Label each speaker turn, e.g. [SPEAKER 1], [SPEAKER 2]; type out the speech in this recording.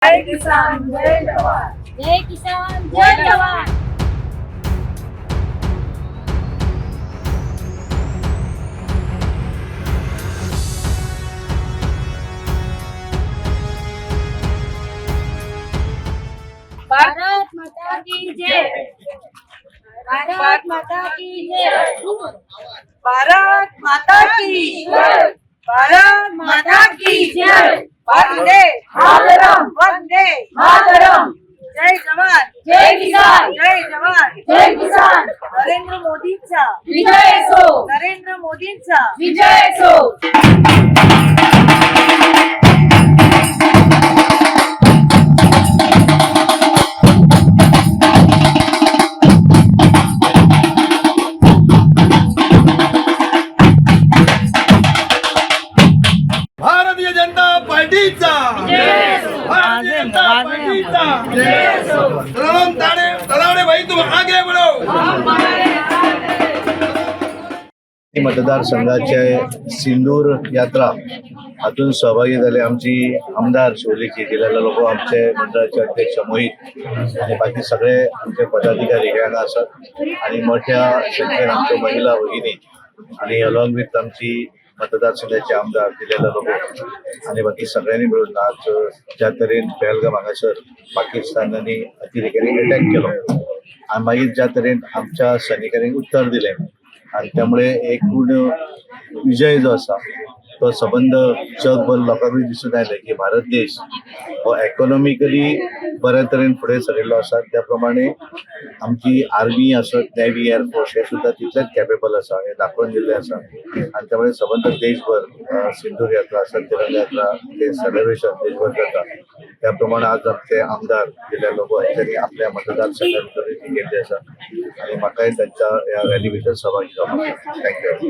[SPEAKER 1] जय किसान, जय जवान.
[SPEAKER 2] जय किसान, जय जवान. भारत माता की जय! भारत माता की जय!
[SPEAKER 1] भारत माता की
[SPEAKER 2] जय!
[SPEAKER 1] भारत माता की
[SPEAKER 2] जय!
[SPEAKER 1] वंदे
[SPEAKER 2] मातरम!
[SPEAKER 1] वंदे
[SPEAKER 2] मातरम!
[SPEAKER 1] जय जवान,
[SPEAKER 2] जय किसान!
[SPEAKER 1] जय जवान!
[SPEAKER 2] जय किसान!
[SPEAKER 1] नरेंद्र मोदींचा
[SPEAKER 2] विजय असो!
[SPEAKER 1] नरेंद्र मोदींचा
[SPEAKER 2] विजय असो!
[SPEAKER 3] भारतीय जनता पार्टीचा, भारतीय जनता पार्टीचा. तलाम ताड़े तलावड़े भाई, तुम आगे बढ़ो.
[SPEAKER 4] मतदारसंघाचे सिंदूर यात्रा हातून सहभागी झाले आमची आमदार शिवलीची दिलेले लोक, आमचे मंडळाचे अध्यक्ष मोहित आणि बाकी सगळे आमचे पदाधिकारी हे हांगा आसात आणि मोठ्या संख्येन आमच्यो महिला भगिनी आणि अलॉंग विथ आमची मतदारसंघाचे आमदार दिलेले लोक आणि बाकी सगळ्यांनी मिळून आज ज्या तरेन पेहलगाम हांगासर पाकिस्तानांनी अतिरेक्यांनी अटॅक केलो आणि मागीर ज्या तरेन आमच्या सैनिकांनी उत्तर दिलें आणि त्यामुळे एक पूर्ण विजय जो आसा तो सबंद जगभर लोकांकूय दिसून आयलें की भारत देश हो इकॉनॉमिकली बऱ्या तरेन फुडें सरिल्लो आसा. त्या प्रमाणे आमची आर्मी आसत, नेव्ही, एअरफोर्स हे सुद्दां तितलेच कॅपेबल आसा हें दाखोवन दिल्लें आसा. आनी त्यामुळे सबंद देशभर सिंदूर यात्रा आसत, तिरंगा यात्रा हे सेलिब्रेशन देशभर जाता. त्या प्रमाणे आज आमचे आमदार दिल्या लोक हांच्यांनी आपल्या मतदारसंघात ती केल्ली आसा आणि म्हाकाय तांच्या ह्या रॅली भितर सहभागी जावपाक. Thank you.